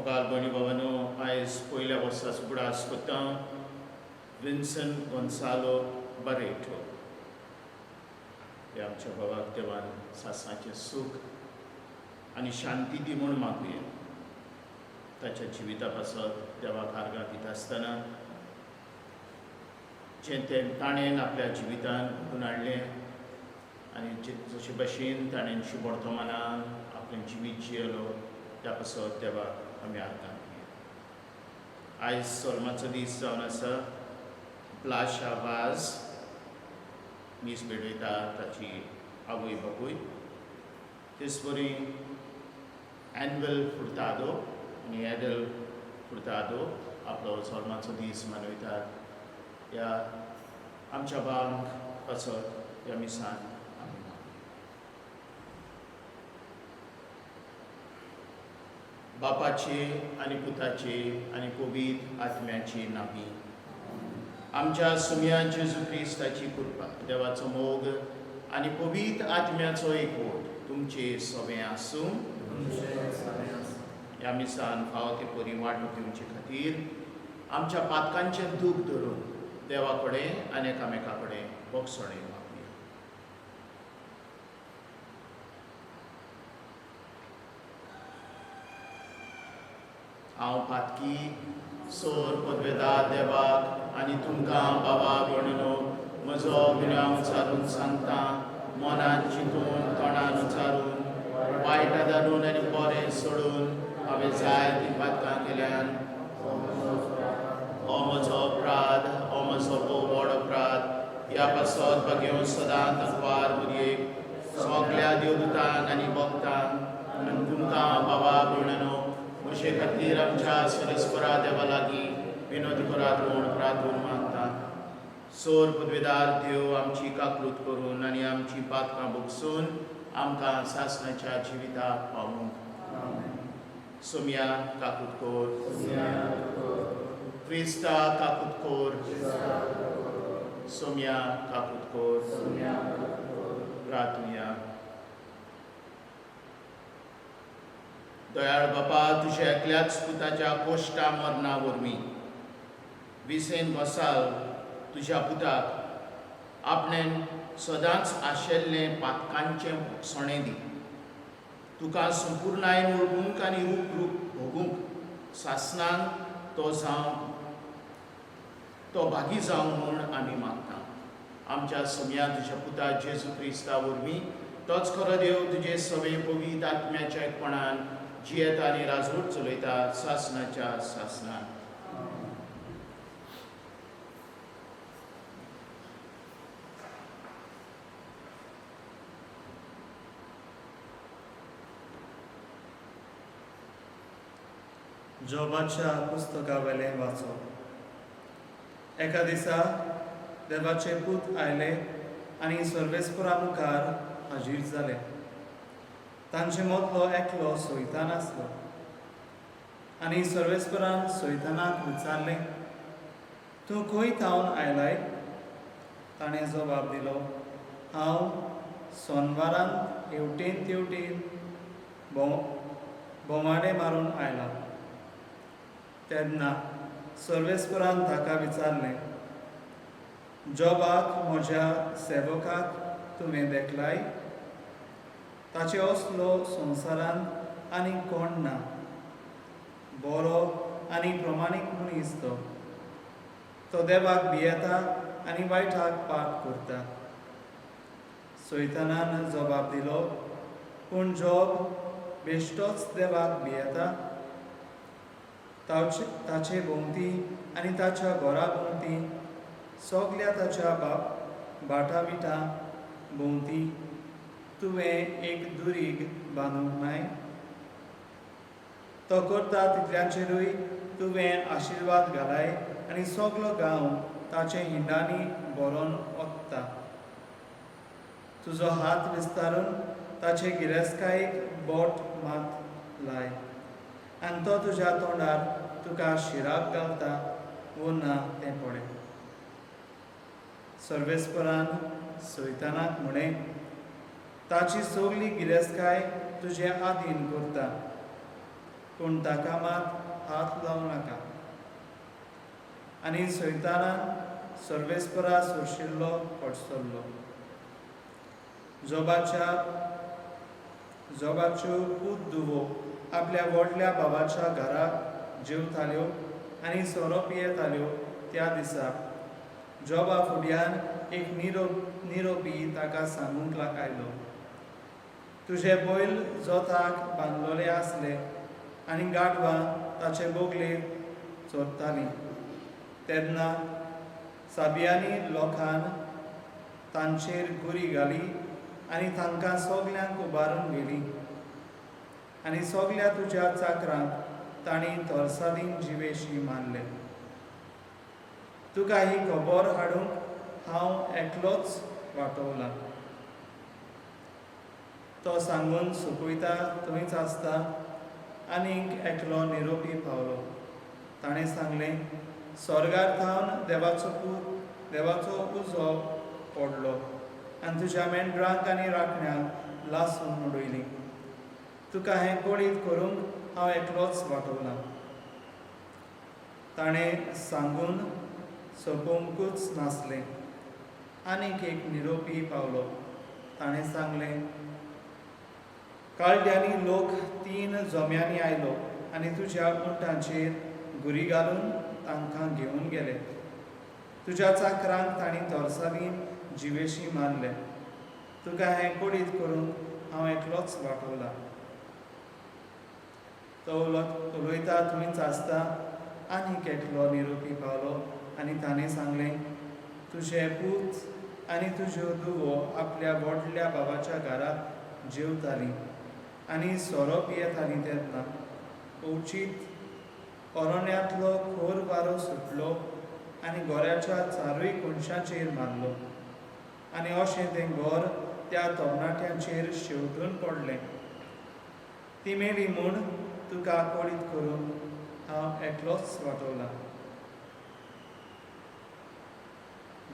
मोगाल भयणी भावांनो, आयज पयल्या वर्साचो उगडास करता विन्सन गोन्सालो बरेटो. ह्या आमच्या बाबाक देवान सासणाचें सूख आनी शांती दी म्हूण मागुया. ताच्या जिविता पासत देवाक आर्गां दिता आसतना जें तें ताणें आपल्या जिवितान घडून हाडलें आनी जशे भशेन ताणें शुभवर्तमानान आपलें जिवीत जियेलो त्या पासत देवाक आमी आर्गां दिवया. आयज सोल्माचो दीस जावन आसा. ब्लाशा वाज मीस भेटयता ताची आवय बापूय, तेच परी एनवेल फुर्तादो आनी एडल फुर्तादो आपलो जल्माचो दीस मनयतात. ह्या आमच्या बांक पासत ह्या मिसान आमी मागुया. बापाचे आनी पुताचे आनी पवित्र आत्म्याचे नांवी. आमच्या सुम्या जेजू क्रिस्ताची कृपा, देवाचो मोग आनी पवित्र आत्म्याचो एकवट तुमचे सगळें आसूं. ह्या मिसान फावो ते परी वांटो घेवचे खातीर आमच्या पातकांचें दूख धरून देवा कडेन आनी एकामेका कडेन भोगसणें मागुया. हांव पातकी सोर पदवेदा देवाक आनी तुमकां बाबा भयणीनो म्हजो गुन्यांव उचारून सांगता. मनान चिंतून, तोंडान उचारून, वायट आदारून आनी बरें सोडून हांवें जाय ती पातकां केल्यान. हो म्हजो अपराध, हो म्हजो भोव व्हड अपराध. ह्या पासत भाग्यो सदां तकवार मुरयेक, सगल्या देवदूतांक आनी भक्तांक आनी तुमकां बाबा भयणीनो म्हजे खातीर आमच्या सरस्परा देवा लागीं विनोद करात म्हूण प्रार्थून मागता. सोर पदवेदार देव आमची काकूत करून आनी आमची पातकां भोगसून आमकां सासणाच्या जिविताक पावूंक. सोमया काकूत कोर. क्रिस्ता काकूत कोर. सोमया काकूत कोर. प्रार्थुया. दयाळ बापा, तुज्या एकल्याच पुताच्या कोश्टा मरणा वरवीं विसेन गोसाल तुज्या पुताक आपणें सदांच आशिल्लें पातकांचें भोगसणें दी. तुका संपुर्णायेन वळखूंक आनी रूप रूप भोगूंक सासणान तो जावंक तो भागी जावंक म्हूण आमी मागता. आमच्या सम्या तुज्या पुता जेजू क्रिस्ता वरवीं, तोच खरो देव, तुजे सवे पवित्र आत्म्याच्या एकपणान जियेता आनी राजवट चलयता सासणाच्या सासणान. जोबाच्या पुस्तकावेलें वाचप. एका दिसा देवाचे पूत आयले आनी सर्वेस्परा मुखार हाजीर जाले. तांचे मदलो एकलो सैतान आसलो आनी सर्वेस्परान सैतानाक विचारलें, तूं खंय थावन आयलाय? ताणें जबाब दिलो, हांव सोनवारांत हेवटेन तेवटेन भोंवाडे मारून आयलां. तेन्ना सर्वेस्परान ताका विचारलें, जोबाक म्हज्या सेवकाक तुवें देखलाय? ताचे असलो संवसारांत आनी कोण ना. बरो आनी प्रमाणीक मनीस तो. तो देवाक भियेता आनी वायटाक पाप करता. सैतानान जबाब दिलो, पूण जोब बेश्टोच देवाक भियेता? ताचे भोंवती आनी ताच्या घरा भोंवती, सगल्या ताच्या भाटाबिटां भोंवती तुवें एक दुरीग बांदूंक नाय? तो करता तितल्यांचेरूय तुवें आशिर्वाद घालाय आनी सगलो गांव ताचे हिंडांनी भरोन वता. तुजो हात विस्तारून ताचे गिरेस्तकायेक बोट मात लाय आनी तो तुज्या तोंडार तुका शिराप घालता वो ना तें पळय. सर्वेस्परान सैतानाक म्हणें, ताची सगली गिरेस्तकाय तुजे आदीन करता. पूण ताका मात हात लावं नाका. आनी सैतानान सर्वेस्परा सोशिल्लो पडसरलो. जोबाच्यो पूत दुवो आपल्या व्हडल्या बाबाच्या घरा जेवताल्यो आनी सोरो पियेताल्यो. त्या दिसा जोबा फुड्यान एक निरोपी ताका सांगूंक आयलो, तुजे बैल जोताक बांदलेले आसले आनी गाडवां ताचे बोगलेर चोरतालीं. तेन्ना साबियांनी लोकान तांचेर गुरी घाली आनी तांकां सगल्यांक उबारून व्हेलीं आनी सगल्या तुज्या चाकरांक तांणी तरसादीन जिवेशी मारले. तुका ही खबर हाडूंक हांव एकलोच वाटवला. तो सांगून सोंपयता थंयच आसता आनीक एकलो निरोपी पावलो. ताणें सांगलें, स्वर्गार थावन देवाचो उजो पडलो आनी तुज्या मेंढरांक आनी राखण्यांक लासून उडयलीं. तुका हें कळीत करूंक हांव एकलोच वाटवला. ताणें सांगून सोंपोवंकूच नासलें, आनीक एक निरोपी पावलो. ताणें सांगलें, काळड्यांनी लोक 3 जोम्यांनी आयलो आनी तुज्या उंटांचेर गुरी घालून तांकां घेवन गेले. तुज्या चाकरांक तांणी तरसादीन जिवेशी मारले. तुका हें कळीत करूंक हांव एकलोच वाटवला. तो उलयता थंयच आसता आनीक एकलो निरोपी पावलो आनी ताणें सांगलें, तुजे पूत आनी तुज्यो दुवो आपल्या व्हडल्या बाबाच्या घरांत जेवतालीं आनी सोरो पियेतालीं. तेन्ना अवचीत अरण्यांतलो खोर वारो सुटलो आनी गोऱ्याच्या चारूय कोनशाचेर मारलो आनी अशें तें घर त्या तरणाट्यांचेर शेंवटून पडलें. ती मेली म्हूण तुका कळीत करूंक हांव एकलोच वाटवला.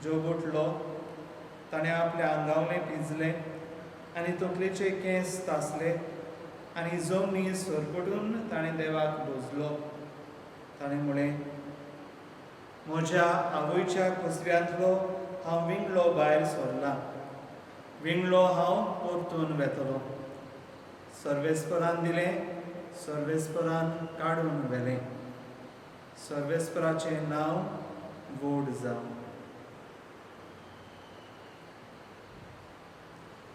जोब उठलो, ताणें आपल्या आंगावलें पिंजलें आनी तकलेचे केंस तासले आनी जमनी सरपटून ताणें देवाक भोजलो. ताणें म्हळें, म्हज्या आवयच्या कुसव्यांतलो हांव विंगलो भायर सरला, विंगलो हांव परतून वेतलो. सर्वेस्परान दिलें, सर्वेस्परान काडून व्हेलें. सर्वेस्पराचें नांव व्हड जावं.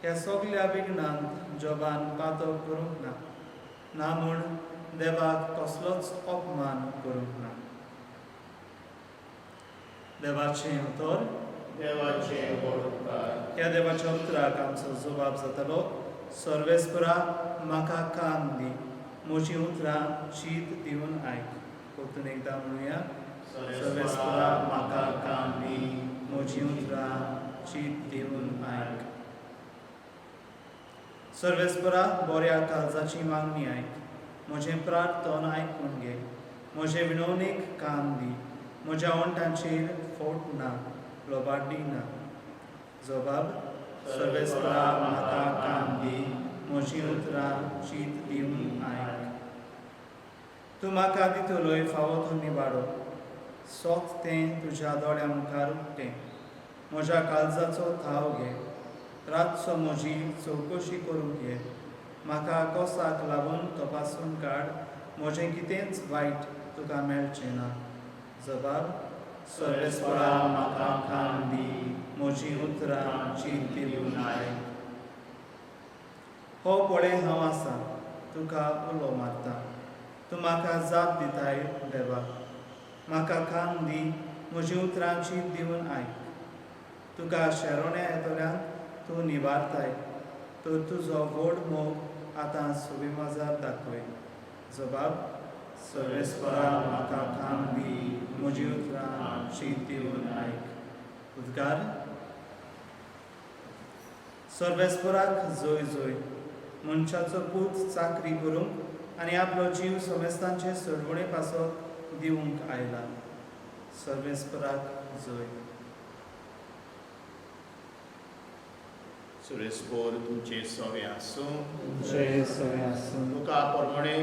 ह्या सगल्या विघ्नांत जोबान पातक करूंक ना, ना म्हूण देवाक कसलोच अपमान करूंक ना. देवाचें उतर. देवाचें व्हड उपकार. ह्या देवाच्या उतराक आमचो जबाब जातलो. सर्वेस्परा म्हाका कान दी, म्हजीं उतरां शीत दिवन आयक. परतून एकदां म्हणुया, सर्वेस्परा म्हाका कान दी, म्हजीं उतरां शीत दिवन आयक. सर्वेस्परा बऱ्या काळजाची मागणी आयक, म्हजें प्रार्थन आयकून घे, म्हजे विनवणेक कान दी, म्हज्या ओंठांचेर फोट ना, लोबाडी ना. जबाब, सर्वेस्परा म्हाका कान दी, म्हजीं उतरां शीत दिवन आयक. तूं म्हाका दितलोय फावो तो निवाडो, सोत तें तुज्या दोळ्यां मुखार उकतें. म्हज्या काळजाचो थाव घे, रातचो म्हजी चवकशी करूंक ये, म्हाका कोसाक लागून तपासून काड, म्हजें कितेंच वायट तुका मेळचें ना. जबाब, सर्वेस्परा म्हाका कान दी, म्हजीं उतरां चीत दिवन आयक. हो पळय हांव आसा, तुका उलो मारता, तूं म्हाका जाप दिताय. देवा म्हाका कान दी, म्हजीं उतरां चीत दिवन आयक. तुका शेरोण्या येतल्यांक तूं निवारताय, तर तुजो व्हड मोग आतां सुविमाजार दाखय. जबाब, सर्वेस्परा म्हाका कान दी, म्हजीं उतरां चीत दिवन आयक. उद्गार, सर्वेस्पराक जय जय. मनशाचो पूत चाकरी करूंक आनी आपलो जीव समेस्तांचे सोडवणे पासत दिवंक आयला. सर्वेस्पराक जय. सुरेस्पोर तुमचे सवे आसूं. तुमचे सवे आसूं. लुका प्रमाणे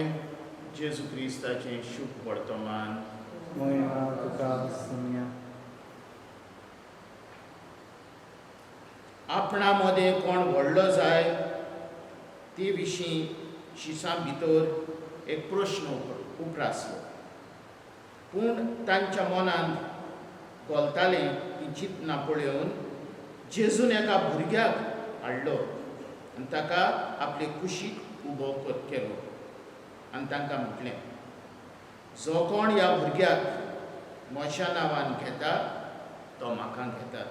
जेजू क्रिस्ताचें शुभ वर्तमान. मोहिमा तुका सुनिया. आपणा मदें कोण व्हडलो जाय ते विशीं शिसां भितर एक प्रश्न उप्रासलो, पूण तांच्या मनांत घोलतालें ती चिंतना पळोवन जेजून एका भुरग्याक हाडलो आनी ताका आपले कुशीक उबो केलो आनी तांकां म्हटलें, जो कोण ह्या भुरग्याक म्हज्या नांवान घेता तो म्हाका घेता,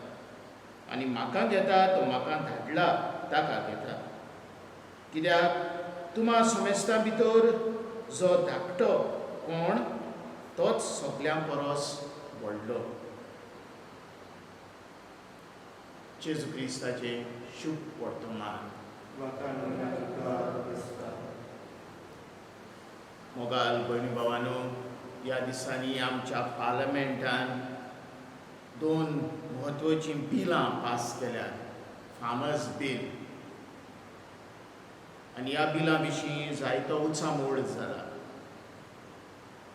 आनी म्हाका घेता तो म्हाका धाडला ताका घेता. कित्याक तुमा समेस्तां भितर जो धाकटो कोण तोच सगल्यां परस व्हडलो. जेजू क्रिस्ताचें शुभ वर्तमान. मोगाल भयणी भावानो, ह्या दिसांनी आमच्या पार्लमेंटान दोन म्हत्वाचीं बिलां पास केल्यात, फार्मर्स बील. आनी ह्या बिलां विशीं जायतो उचामोळ जाला,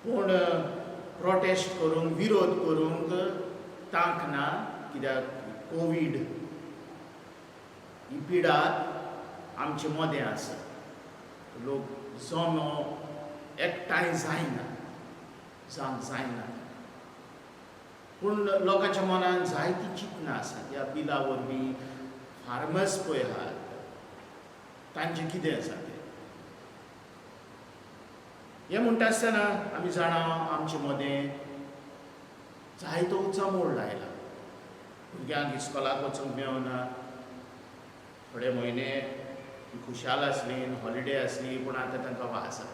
पूण प्रोटेस्ट करूंक, विरोध करूंक तांक ना, कित्याक कोवीड ही पिडा आमचे मदें आसा. लोक जमो एकठांय जायना, जावंक जायना, पूण लोकांच्या मनान जायतीं चिंतनां आसात. ह्या बिला वरवीं फार्मर्स पळय आहात तांचें कितें आसा तें. हें म्हणटा आसतना आमी जाणा आमचे मदें जायतो उचामोळ लायला. भुरग्यांक इस्कोलाक वचूंक मेळना, थोडे म्हयने खुशाल आसली, हॉलिडे आसली, पूण आतां तांकां वाज आसा,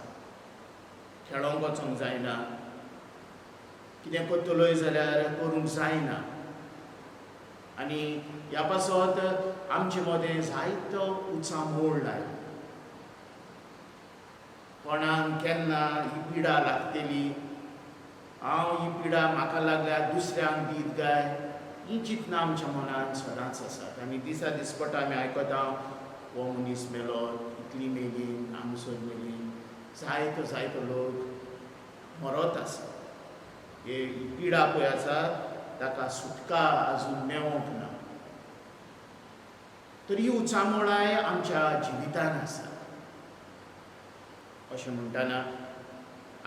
खेळोंक वचोंक जायना, कितें करतलोय जाल्यार करूंक जायना. आनी ह्या पासत आमचे मदें जायतो उचामोळ लायला. कोणाक केन्ना ही पिडा लागतली, हांव ही पिडा म्हाका लागल्यार दुसऱ्यांक दीत काय, ही चिंतनां आमच्या मनांत सदांच आसात. आनी दिसा दिसपटा आमी आयकता, हो मनीस मेलो, इतली मेली, हांगासर मेली, जायतो जायतो लोक मरत आसा. ही पिडा पळय आसा ताका सुटका आजून मेळोंक ना. तर ही उचामोळाय आमच्या जिवितान आसा. अशें म्हणटना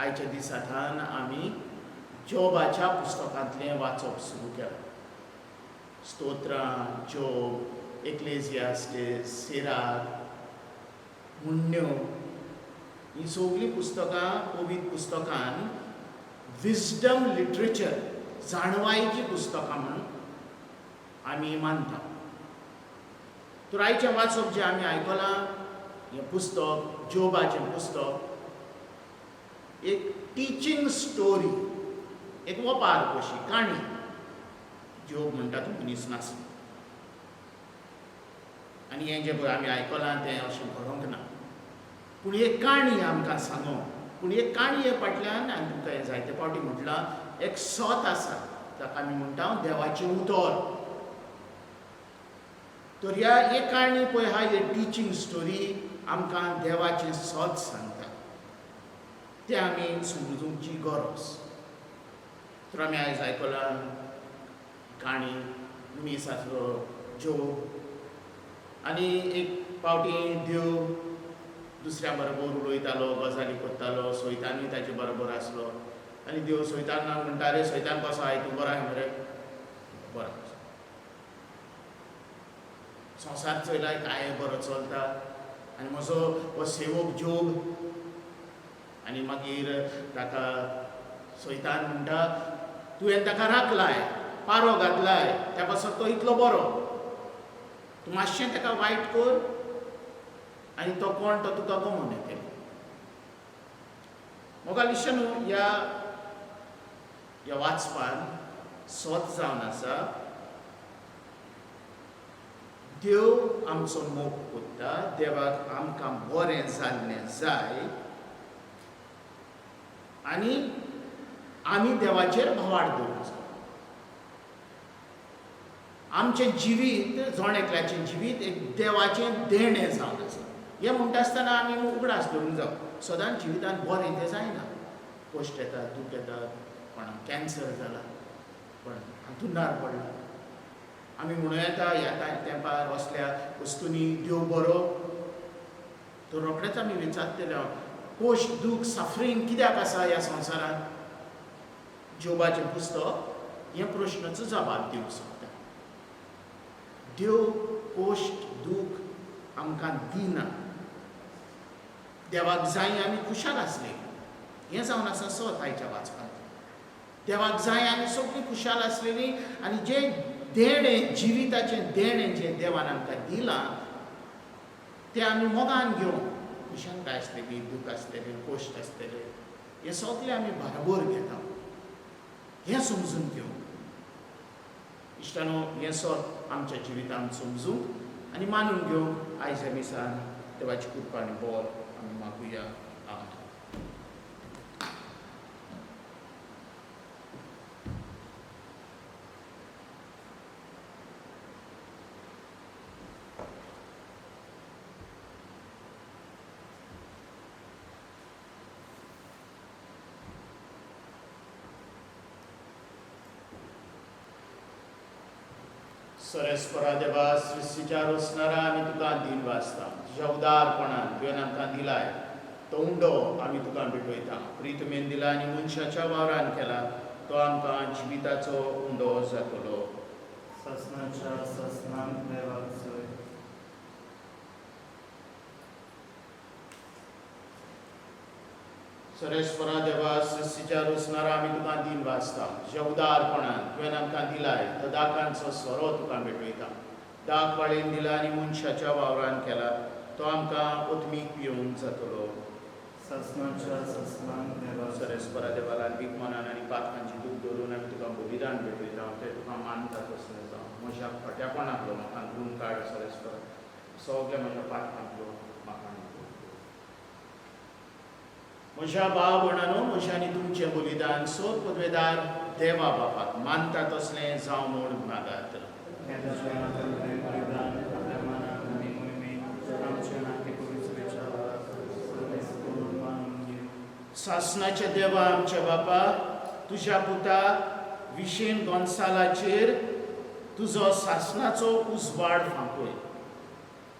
आयच्या दिसांतल्यान आमी जोबाच्या पुस्तकांतलें वाचप सुरू केलां. स्तोत्रां, जोब, एक्लेजियास्टीस, सिराक, मुण्ण्यो, हीं सगळीं पुस्तकां पवित्र पुस्तकान विजडम लिटरेचर, जाणवायेचीं पुस्तकां म्हणून आमी मानता. तर आयचें वाचप जें आमी आयकलां हें पुस्तक, जोबाचें पुस्तक, एक टिचींग स्टोरी, एक वपार कशी काणी. जोब म्हणटा तो मनीस नासलो, आनी हें जें पळय आमी आयकलां तें अशें घडोवंक ना, पूण एक काणी आमकां सांगो. पूण एक काणये फाटल्यान आनी तुमकां हें जायते फावटी म्हटलां, एक सत आसा, ताका आमी म्हणटा देवाचें उतर. तर ह्या एक काणी पळय आहा, ही टिचींग स्टोरी आमकां देवाचें सत सांगता, तें आमी समजूंची गरज. तर आमी आयज आयकलां काणी, मनीस आसलो जोब, आनी एक फावटी देव दुसऱ्या बरोबर उलयतालो, गजाली करतालो, सैतानूय ताचे बरोबर आसलो. आनी देव सैतानाक म्हणटा, रे सैतान कसो आहाय तूं, बरो आहाय मरे? बरो आसा. संवसार चोयला काय बरो चलता, आनी म्हजो हो सेवक जोब. आनी मागीर ताका सैतान म्हणटा, तुवें ताका राखलाय, पारो घातलाय, त्या पासत तो इतलो बरो, तूं मातशें ताका वायट कर आनी तो कोण तो तुका गमोवन येतलो. मोगा लिशनू ह्या ह्या वाचपान सत जावन आसा, देव आमचो मोग करता, देवाक आमकां बरें जाल्लें जाय आनी आमी देवाचेर भावार्थ दवरूंक जाय. आमचें जिवीत, जण एकल्याचें जिवीत एक देवाचें देणें जावन आसा. हें म्हणटा आसतना आमी उगडास धरूंक जावं, सदांच जिवितांत बरें तें जायना. कश्ट येतात, दूख येतात, कोणाक कॅन्सर जाला, कोण हांतुणार पडला. आमी म्हणूं येता ह्या तेंपार असल्या वस्तूंनी देव बरो, तर रोखडेच आमी विचारतले कश्ट, दूख, सफरींग कित्याक आसा ह्या संवसारांत? जोबाचें पुस्तक हे प्रश्नाचो जबाब दिवंक शकता. देव कश्ट, दूख आमकां दिना. देवाक जाय आमी खुशाल आसले, हें जावन आसा सत आयच्या वाचपांत. देवाक जाय आमी सगळीं खुशाल आसलेलीं आनी जें देणें, जिविताचें देणें जें देवान आमकां दिलां तें आमी मोगान घेवन, खुशालकाय आसलेली, दूख आसलेली, कश्ट आसलेले, हें सगळें आमी बरोबर घेता, हें समजून घेवंक. इश्टानो, हें सत आमच्या जिवितांत समजूंक आनी मानून घेवंक आयज ह्या मिसान देवाची कृपा आनी बळ आमी मागुया. आमेन. सरेस्परा देवा, सृश्टीच्या रोसणारा आमी तुका दीन वाचता. तुज्या उदारपणान तुवें आमकां दिलाय तो उंडो आमी तुका भेटयता. प्रितमेन दिला आनी मनशाच्या वावरान केला तो आमकां जिविताचो उंडो जातलो. सासनाच्या सासनाक देवाक जय. सरेस्परा देवा, सृश्टीच्या रोसणारा आमी तुका दीन वाचता. तुज्या उदारपणान तुवें आमकां दिलाय तो दाकांचो सोरो तुका भेटयता. दाक वाळेन दिला आनी मनशाच्या वावरान केला तो आमकां ओतमीक पिवंक जातलो. सासनाच्या सासनाक देवाक जय. सरेस्परा देवा, ल्हानवीक मनान आनी पातकांची दूख धरून आमी तुका बलिदान भेटयता, तें तुका मानता तसलें जावं. म्हज्या खोट्यापणांतलो म्हाका धुवन काड सरेस्परा, सगळ्या म्हज्या पातकांतलो म्हाका निवळ कर. म्हज्या भाव भयणांनो, म्हजें आनी तुमचें बलिदान सोद पदवेदार देवा बापाक मानता तसलें जावं म्हूण मागात. हें तुज्या हातांतलें बलिदान आपल्या मनान आनी मोहिमेन आमच्या नाते पवित्रेच्या सर्वेस्पर मानून घे. सासनाच्या देवा आमच्या बापा, तुज्या पुता विशेन गोन्सालाचेर तुजो सासनाचो उजवाड फांकय,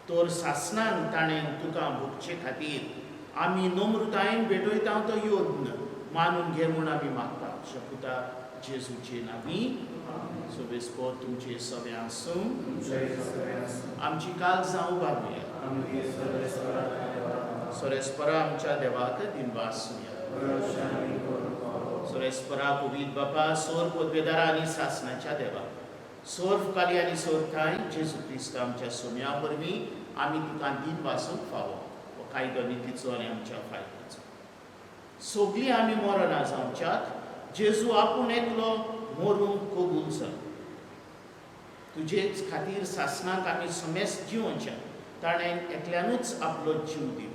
तर सासनान ताणें तुका भोगचे खातीर आमी नम्रतायेन भेटयता तो यत्न मानून घे म्हूण आमी मागता. तुज्या पुता जेजूचे नांवी. सोबेस्पोत तुमचे सगळें आसूं. तुमचेय सगळें आसूं. आमची काळजां उबारुया. आमी सर्वेस्पराक देवाक सोरेस्परा आमच्या देवाक दिनवासुया. बरोवचें आमी करूंक फावो. सोरेस्परा पवीत बापा, सोर पदवेदारा आनी सासनाच्या देवा, सोर्फ काली आनी सोर ठांय जेजू क्रिस्त आमच्या सोम्या वरवीं आमी तुका दिन वासूंक फावो. हो कायदो नितीचो आनी आमच्या फायद्याचो. सगळीं आमी मरना जावच्याक जेजू आपूण एकलो मरूंक कबूल जालो. तुजेच खातीर सासनाक आमी समेस्त जिवोवच्या ताणें एकल्यानूच आपलो जीव दिलो.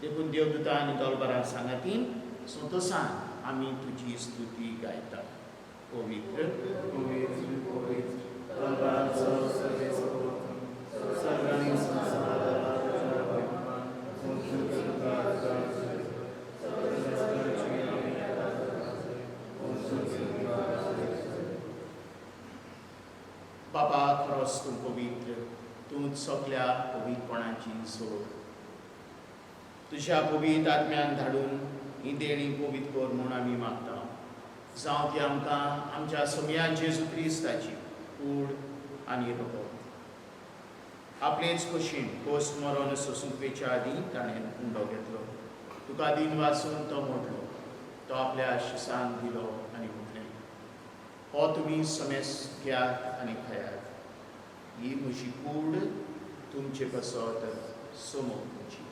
देखून देवदूता आनी दलबरां सांगातीन संतोसान आमी तुजी स्तुती गायता. पवित्र पवित्र पवित्र दलबराचो सर्वेस्पर, स्वर्ग आनी संवसाराला तुज्या वैभवान सर्वेस्पराची आमी बाबा, खरोच तूं पवित्र, तूं सगल्या पवित्रपणाची जोड. तुज्या पवित्र आत्म्यान धाडून ही देणी पवित्र कर म्हूण आमी मागता. जावं ती आमकां आमच्या सोम्या जेजू क्रिस्ताची कूड आनी रगत. आपलेच कुशीन कोस मरोन सोसूंक वेच्या आदीं ताणें उंडो घेतलो, तुका दीन वासून तो मोडलो, तो आपल्या शिसान दिलो आनी म्हटलें, हो तुमी समेस घेयात आनी खायात, ही म्हजी कूड तुमचे पासत सोमोवची.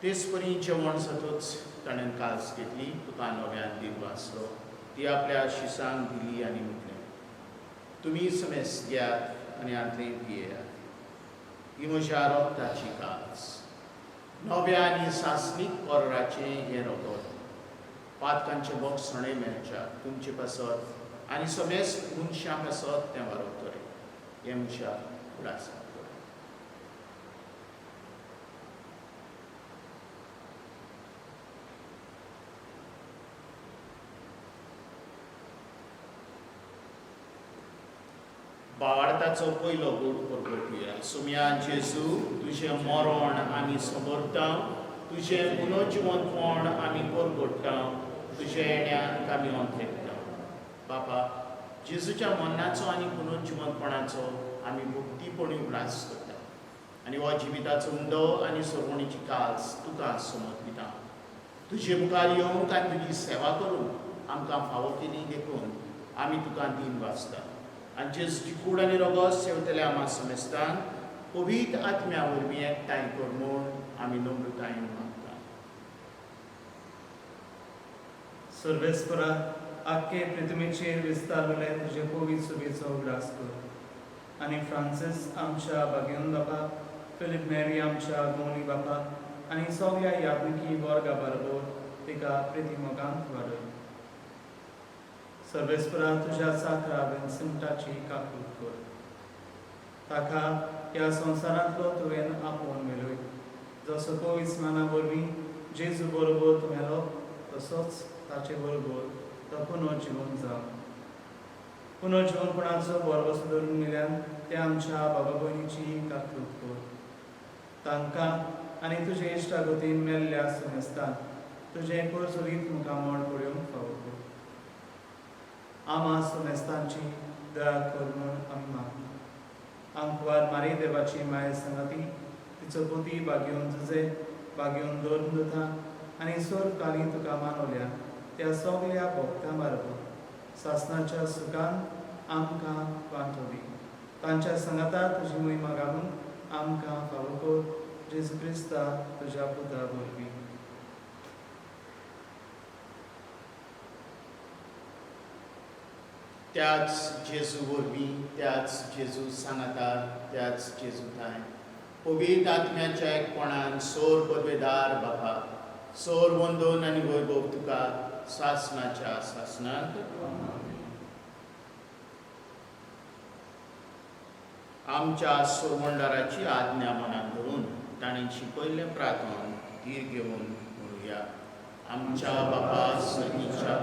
तेच परी जेवण जातच ताणें कास घेतली, तुका नव्यान दीन वाचलो, ती आपल्या शिसांक दिली आनी म्हटलें, तुमी समेस घेयात आनी हांतलें पियेयात, ही म्हज्या रक्ताची कास, नव्या आनी सासणीक कोराचें हें रगत. पातकांचें बोगसणें मेळच्या तुमचे पासत आनी समेस्त मनशां पासत तें वारवतलें. हें मनशाक उडास. भावार्थाचो पयलो गूट परगटुया. सोम्या जेजू, तुजें मरण आमी समरता, तुजें पुनर्जिवंतपण आमी परगट्टा, तुजें येण्याक आमी अंतरेकता. बापा, जेजूच्या मरणाचो आनी पुनर्जिवंतपणाचो आमी भक्तीपणी उगडास करता आनी हो जिविताचो उंडो आनी सरवणीची काल्स तुका समर्पिता. तुजे मुखार येवंक आनी तुजी सेवा करूंक आमकां फावो केली देखून आमी तुका दीन वाचता. आनी जेजूची कूड आनी रगत सेवतल्या आमा समेस्तान पवित्र आत्म्या वरवीं एकठांय कर म्हूण आमी नम्रतायेन मागता. सर्वेस्परा, आख्खे पृथ्वीचेर विस्तारलेले तुजे पवित्र सुबेचो उगडास कर आनी फ्रांसीस आमच्या बागेवन बापा, फिलीप मेरी आमच्या गोवनी बापा आनी सगळ्या याज्ञिकी वर्गा बरोबर तिका प्रिती मोगांत वाडय. सर्वेस्परा, तुज्या चाकरा विन्सेंटाची काकूत कर, ताका ह्या संवसारांतलो तुवें आपोवन मेलोय. जसो पवित्र माना वरवीं जेजू बरोबर तूं मेलो तसोच ताचे बरोबर तो पुनर्जिवन जावं. पुनर्जिवनपणाचो बरवस धरून मेल्यान ते आमच्या बाबा भयणीची काकूत कर, तांकां आनी तुजे इश्टागतीन मेल्ल्या समेस्तान तुजें परजोरीत मुखामळ पळोवंक फावो कर. आमा समेस्तांची दया कर म्हूण आमी मागता. आंकवार मारी देवाची माये संगाती तिचो पोती बागेवन जुजे बागेवन दवरून दिता आनी सोर काली तुका मानवल्या त्या सगल्या भक्तां बरोबर सासनाच्या सुखान आमकां वांटो दी. तांच्या सांगाता तुजी मोहिमा घालून आमकां फावो कर, जेजू क्रिस्ता तुज्या पुता वरवीं. त्याच जेजू वरवीं, त्याच जेजू सांगाता, त्याच जेजू ठांय पवित्र आत्म्याच्या एकपणान सोर पदवेदार बापा, सोर वंदोन आनी वैभव तुका सासनाच्या सासनांत. आमच्या सोरमंडाराची आज्ञा मनात धरून ताणें शिकयल्लें प्रार्थन धीर घेवन म्हणुया. आमच्या बापा सर्गीच्या,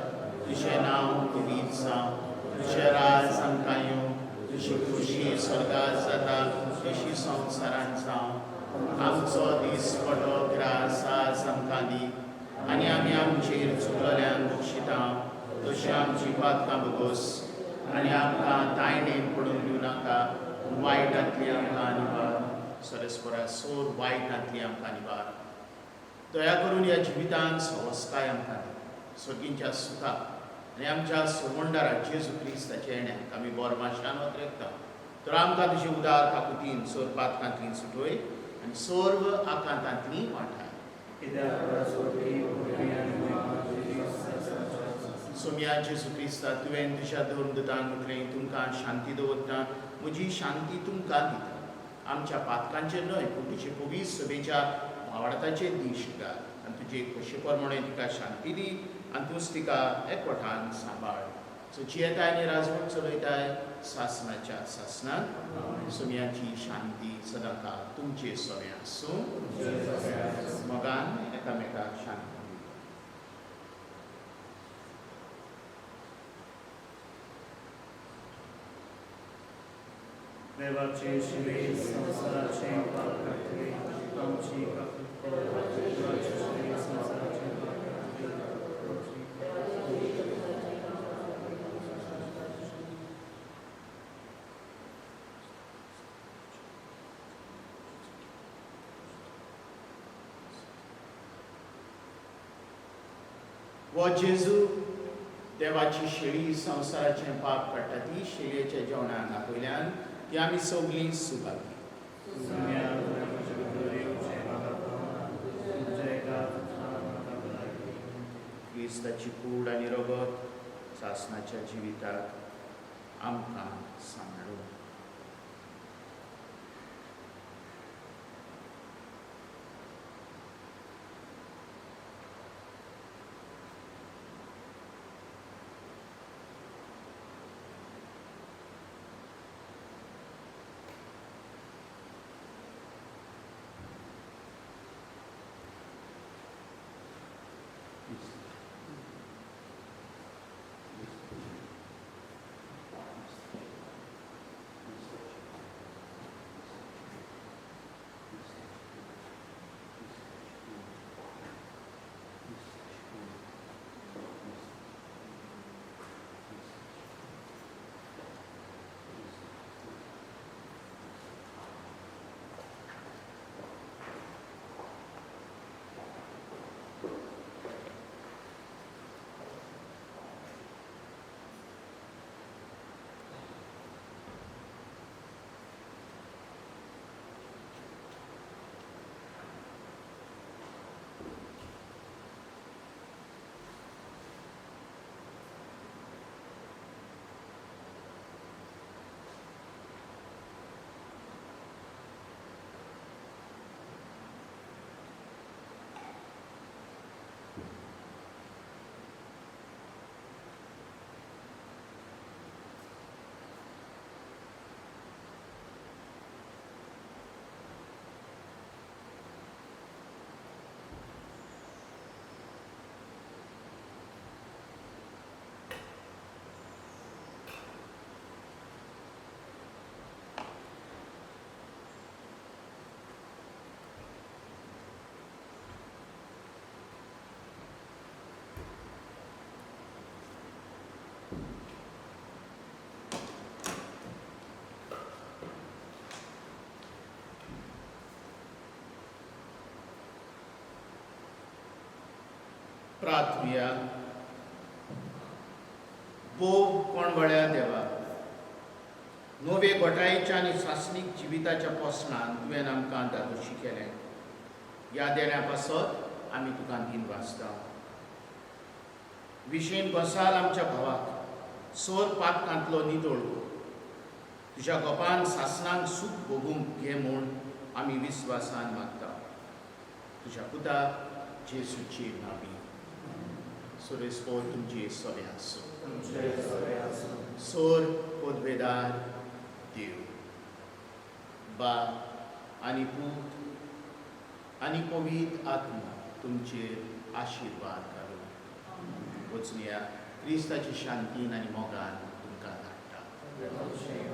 तुजें नांव पवित्र जावं, तुजें राज आमकां येवं, तुजी खुशी स्वर्गात जाता तशी संवसारांत जावं. आमचो दीसपटो ग्रास आज आमकां दी आनी आमी आमचेर चुकलेल्यांक बक्षिता तशी आमची पातकां भोगोस आनी आमकां तायणेन पडून दिवं नाका, वायटांतली आमकां निवार. सरस्परा, सोर वायटांतली आमकां निवार. दया करून ह्या जिवितांत सवस्काय आमकां दी, सर्गींच्या सुखाक आनी आमच्या सोमंडारा जेजू क्रिस्ताच्या येण्याक आमी बोरमाशान वतरेकता. तर आमकां तुजे उदार काकुतीन सोर पातकांतली सुटोय आनी सर्व आकांतांतली वाठाय. सोम्या जेजू क्रिस्ता, तुवें तुज्या धर्मदूतान म्हटलें, तुमकां शांती दवरता, म्हजी शांती तुमकां दिता. आमच्या पातकांचेर न्हय पूण तुजे पवित्र सभेच्या भावार्थाचेर दीश घाल आनी तुजे खोशे प्रमाणे तिका शांती दी आनी तूंच तिका एकवटान सांबाळ. सो जियेताय आनी राजवट चलयताय सासनाच्या सासनांत. सोम्याची शांती सदांकाळ तुमचे सगळें आसूं. मोगान एकामेकाक शांती. देवाचे शिवे संवसाराचे पाप काडटले आमची काकूत कर. देवाचे शिवे संवसाराचे पाप काडटले आमची. हो जेजू देवाची शेळी संवसाराचें पाप काडटा ती शेळयेच्या जेवणाक आपयल्यान ती आमी सगळीं सुभागी. क्रिस्ताची कूड आनी रगत सासनाच्या जिविताक आमकां सांबाळूं. प्रार्थुया. भोव कोणवळ्या देवा, नवे गोठायेच्या आनी सासणीक जिविताच्या पोसणान तुवें आमकां धादोशी केलें. ह्या देण्या पासत आमी तुका दिनवासता. विशेन गोसाल आमच्या भावाक सोर पातकांतलो नितळ कर. तुज्या गोपान सासणाक सूख भोगूंक घे म्हूण आमी विस्वासान मागता, तुज्या पुता जेसूची नावी. सुरेस्पोर तुमची सगळें आसूं. तुमचे सगळे आसूं. सोर पदवेदार देव बा आनी पूत आनी पवित्र आत्मा तुमचेर आशिर्वाद घालूं. वचुया, क्रिस्ताची शांतीन आनी मोगान तुमकां धाडटा. देवाचे.